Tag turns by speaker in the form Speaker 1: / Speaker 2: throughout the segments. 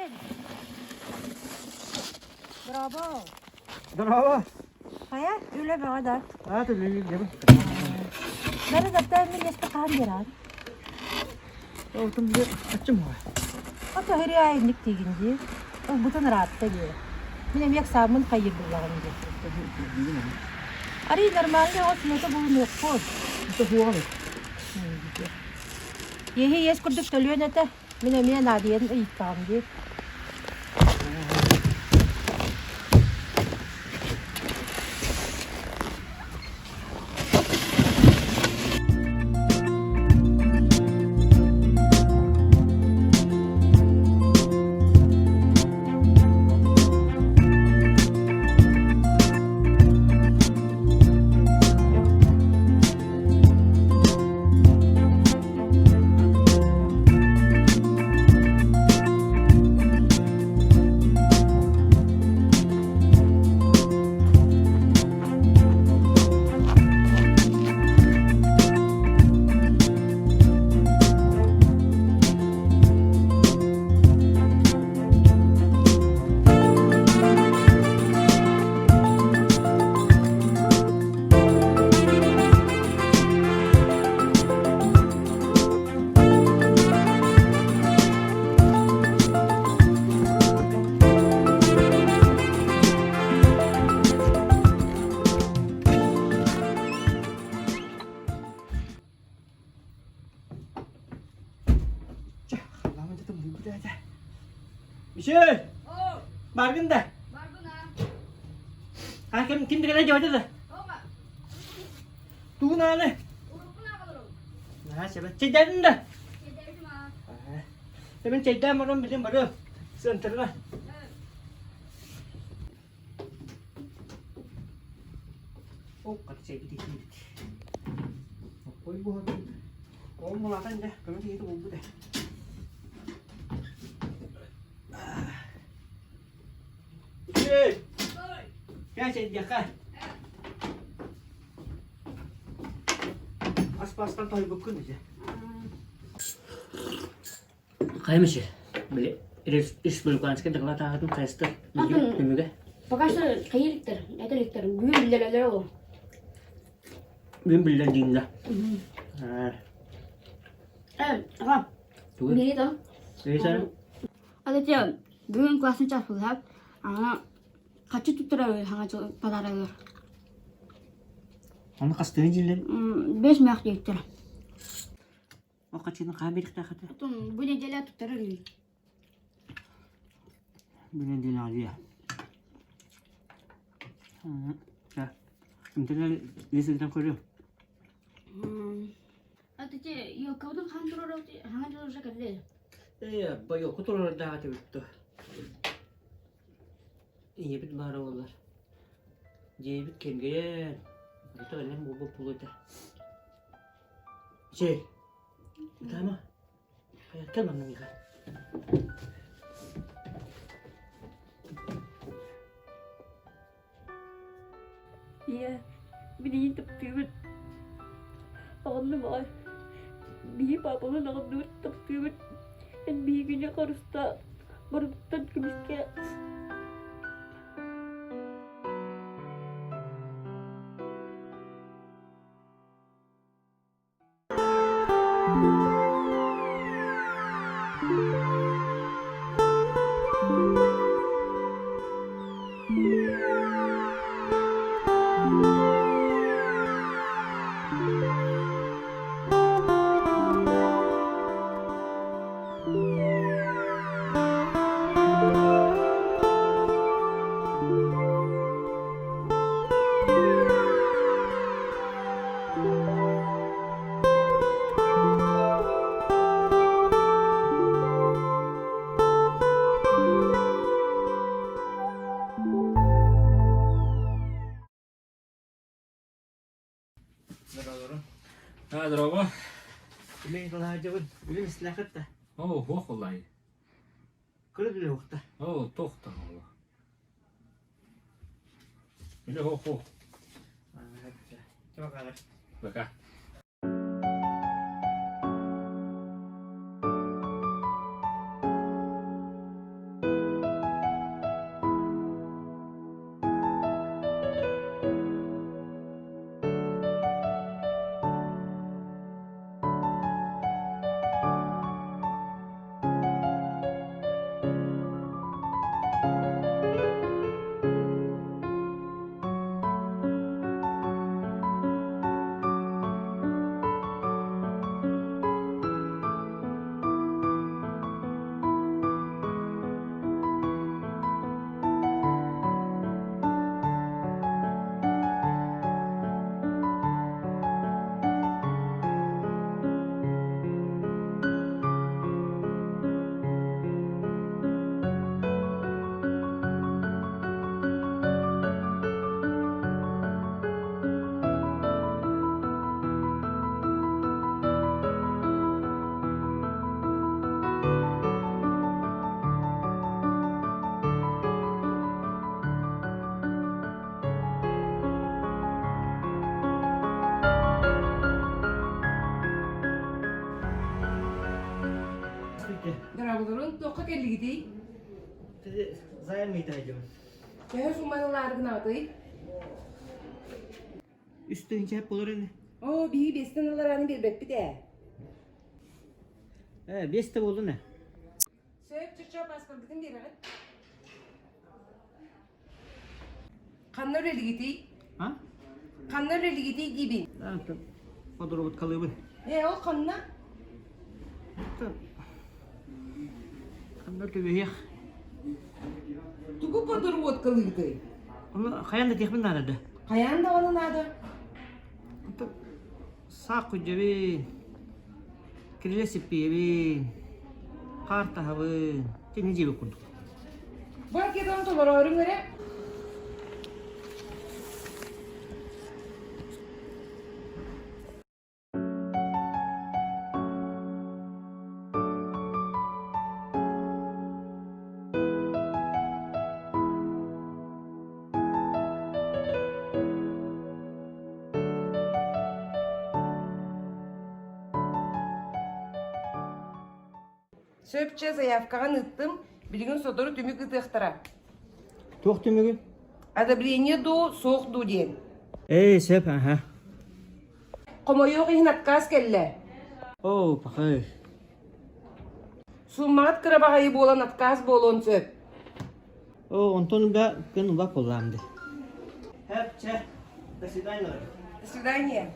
Speaker 1: Мишель! Браво!
Speaker 2: Здорово!
Speaker 1: Хайа, үлэ бөҕө да.
Speaker 2: А, ты үлэлиир
Speaker 1: Бары дапта мин эспе хаан беран.
Speaker 2: Отум бile ачым var.
Speaker 1: Ото хири айынник тигин дии. Ол бутун ыраатта дии. Мин эмиэ эксааммын хайыр буллаҕым дии. Арый нормальный оҕо смета булунуохпун.
Speaker 2: Это хуоҕа
Speaker 1: Еһи иэс курдук төлүөн этэ. Мин эмиэ наадыйан ыйыттаҕым дии.
Speaker 2: Мишель! Баргын да? А ким ким дегене жойду да? Тугун ааны? Наһаа сөбө. Чэйдээтин да? Мен чэйдээн баран билин барыам. Сыантырга. Ол хат чэйбит итиибит. Ой буһатын. Ол мулатан дьэ көмө киһити булбут ээ. Үчүгэй! Кэл чэйдиэххэ. Ас-пастан тоһуйбуккун дьэ. Хайа Били республиканскай доклад аатын хайыстар түмүгэ?
Speaker 3: Пока что хайа иликтэр, это иликтэр. Бүгүн биллэрэллэр ол.
Speaker 2: Бүгүн биллэр дииннэ.
Speaker 3: Э, ага. Бери там.
Speaker 2: Бери
Speaker 3: Ата бүгүн классный час булһап, ана хачы туттара хаҥа подаралар.
Speaker 2: Аны хастыны дьиллэр?
Speaker 3: Бес мэх диэктэр.
Speaker 2: Ол хачыны хаан биэриэхтээх этэ?
Speaker 3: Потом бу неделя туттарар үһү.
Speaker 2: Бу неделя дии. Интернет леситен көрүө.
Speaker 3: А ты елкабытын хаан турар хаҥа дьыл уже кэллэ.
Speaker 2: Ээ, бойоку турардаах этибит Ийэбит баара буоллар. Дьиэбит кэргэйэн, это өлөн буолбут буолуо этэ. Чэй, ытаама. Кэл манна миэхэ.
Speaker 3: Ийэ, билигин таптыыбын. Аҕынным аҕай. Биһи паапабын аҕынныбыт, таптыыбын. Эн биһигини харыстаа, барытыттан көмүскээ.
Speaker 4: А, здорово.
Speaker 2: Билин кылаадьыбын, билин истилэхит да.
Speaker 4: О, хуох улай.
Speaker 2: Кыры биле ухта.
Speaker 4: О, тохта ол. Биле хох-хох.
Speaker 2: Чэ, бакалар.
Speaker 4: Бака.
Speaker 2: Здравствуйте.
Speaker 5: Дорооболорун, туохха кэллигитий?
Speaker 2: Займ ыйытайдым.
Speaker 5: Төһө сумманалаары гынаҕытый?
Speaker 2: Үс тыһыынча болор ини.
Speaker 5: Оо, биһиги биэстэн ыларааны биэрбэппит ээ.
Speaker 2: Э, биэс да буоллун ээ.
Speaker 5: Сөп, чочоо паспоргытын биэрэҕит. Ханна үлэлигитий?
Speaker 2: А?
Speaker 5: Ханна үлэлигитий диибин?
Speaker 2: Подробуткалыыбын.
Speaker 5: Ээ, ол ханна?
Speaker 2: Ханна түбэһиэх.
Speaker 5: Тугу подработкалыыгытый?
Speaker 2: Ону хайаан да тиэхпин наада да.
Speaker 5: Хайаан даҕаны наада.
Speaker 2: Саах күдьэбин, кирилэ сиппиэбин, хаар таһабын, тини дьиэбит курдук.
Speaker 5: Бу анкетаны толорооруҥ эрэ. Сөпчө заявкаҕын ыыттым, билигин сотору түмүк ыытыахтара.
Speaker 2: Туох түмүгүн?
Speaker 5: Одобрение дуу, суох дуу диэн.
Speaker 2: Ээ, сөп, аха.
Speaker 5: Хомойуох иһин отказ кэллэ.
Speaker 2: Оо, пахай.
Speaker 5: Сууммаҕыт кыра баҕайы буолан отказ буолуон сөп.
Speaker 2: Оо, онтон да күн уба куллаам дии. Хэп, чэ. До свидания.
Speaker 5: До свидания.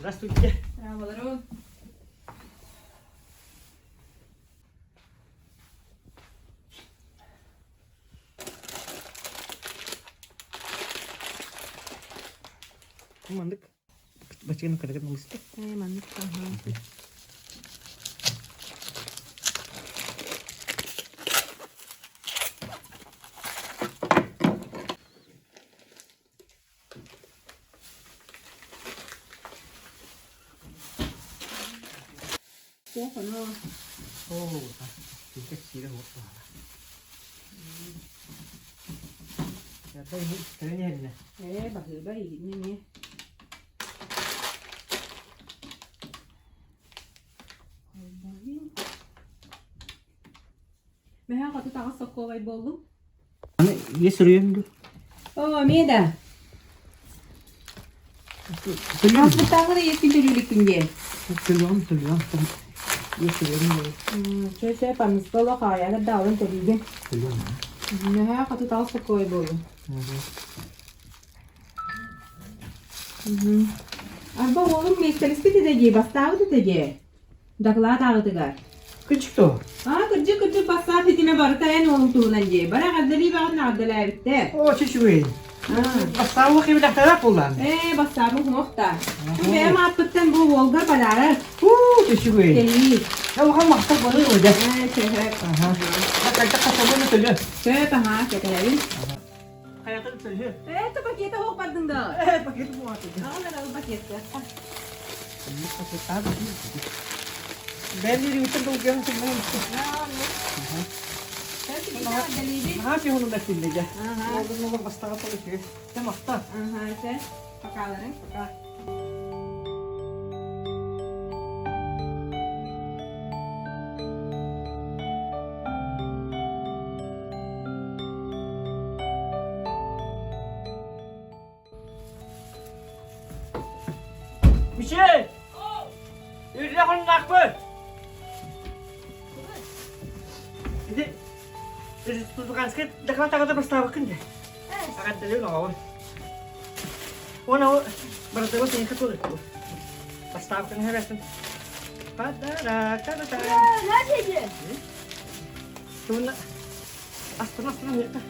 Speaker 2: Здравствуйте.
Speaker 5: Здравствуйте.
Speaker 2: Маннык бачыгын кыргын ылысты.
Speaker 1: Маннык
Speaker 2: Оо, киирэ хуох Кэлэн
Speaker 1: Ээ, баһыыба иһиннэ эмиэ. Мэһэ хоту таҕыс сокуобай буоллум.
Speaker 2: Аны ийэ суруйуом дуу?
Speaker 1: Оо, эмиэ да. Ааспыттааҕы да ийэппин төлүүлүкпүн диэн.
Speaker 2: Төлүөҕүм, төлүөҕүм. Ийэ суруйуом дуу?
Speaker 1: Чэ, чэ, панныска олох аайаҕар да алын төлүүгүн.
Speaker 2: Төлүөм.
Speaker 1: Мэһэ хоту таҕыс сокуобай буоллум. Арба уолум миэстэлэспит этэ дии, бастаабыт этэ дии. Доклад ааҕытыгар.
Speaker 2: Кырдьык дуо?
Speaker 1: Аа, кырдьык, кырдьык бассаап ситимэ барыта эн уолуҥ туһунан дии. Бары эҕэрдэлии баҕын эҕэрдэлээбиттэр.
Speaker 2: Оо, чүчүгэй. Бастаабы кибилэхтэрэ буоллаан.
Speaker 1: Ээ, бастаабы хуох да. Бу бэйэм ааппыттан бу уолгар подарок.
Speaker 2: Уу, чүчүгэй.
Speaker 1: Кэлии.
Speaker 2: Улахан махтал болуй уйда.
Speaker 1: Ээ, чөһөп.
Speaker 2: Аха. Кайта хасабын төлө.
Speaker 1: Сөп, аха, кэтэһэбин.
Speaker 2: Хайатын төлө.
Speaker 1: Ээ, то пакета хуох бардыҥ да.
Speaker 2: Ээ, пакет буолааты.
Speaker 1: Аҕал эрэ, ыл пакетка.
Speaker 2: Бэйэм үөрүүттэн долгуйан сыллаһын Наһаа сиһонун бэртиннэ дьэ. Олор бастаҕа сол үчүгэй. Дьэ махтал.
Speaker 1: Пока.
Speaker 2: Пока. Мишель! Үррэ хоннаахпын! Ити... Республиканскай доклад аҕата бастаабыккын дии. Аҕардалыын оҕоҕун. Уонна ол бырытыгы сиҥкэ туолутту. Бастаабыккын иһэбэттин. Подарок, та-та-та. Тугунна астына астына миэхэ.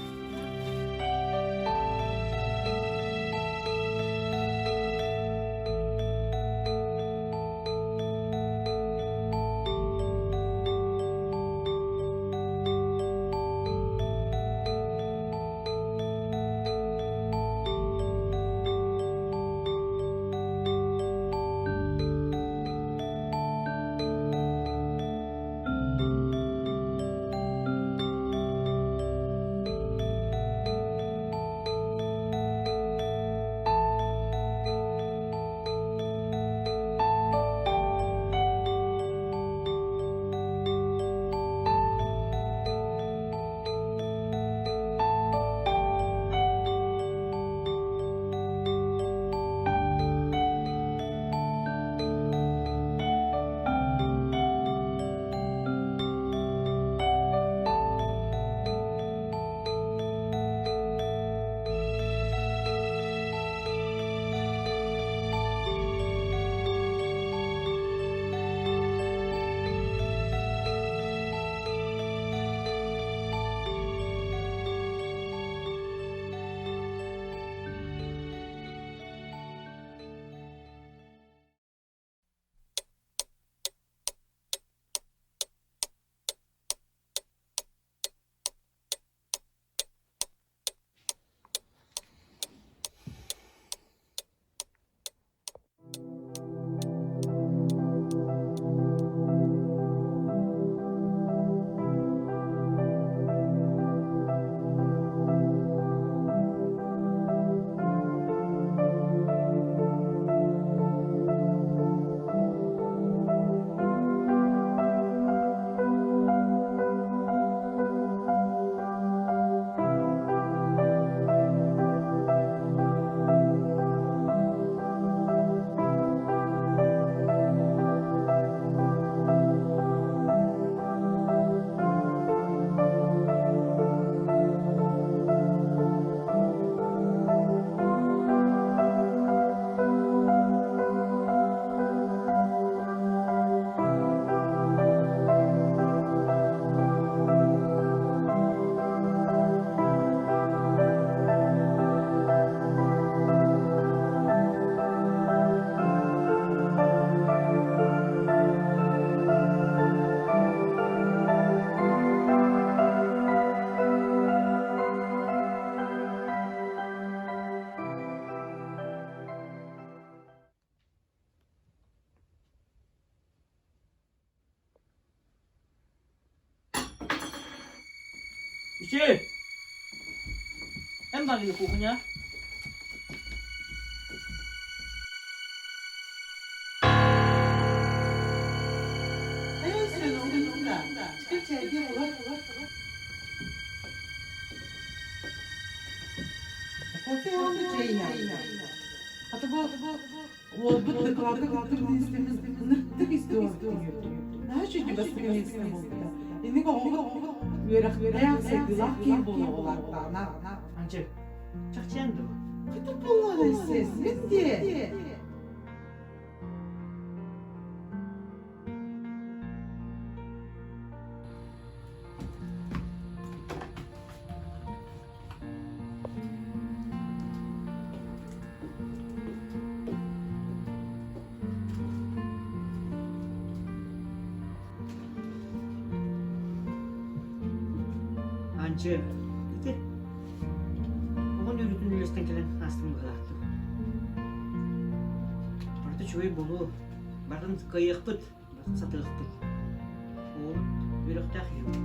Speaker 2: Үчүгэй! Эн барыы кухня.
Speaker 6: Уолбут докладка кыттыбытын истэммит ынырыктык истиэхтиир. Наһаа үчүгэй бастакы миэстэ буолбута. Инник оҕобут үөрэхтээх, сайдыылаах киһи буолуоҕулаахтаҕына.
Speaker 2: Анчы, чахчыан дуо?
Speaker 6: Хата буоллаҕай сес, мин диэ.
Speaker 2: Анчы, ити оҕон үөрүүтүн үллэстэн кэлэн аастым быһыылаахтык. Барыта үчүгэй буолуо, барын кыайыахпыт, барын сатыахпыт. Уолут үөрэхтээх ийэ.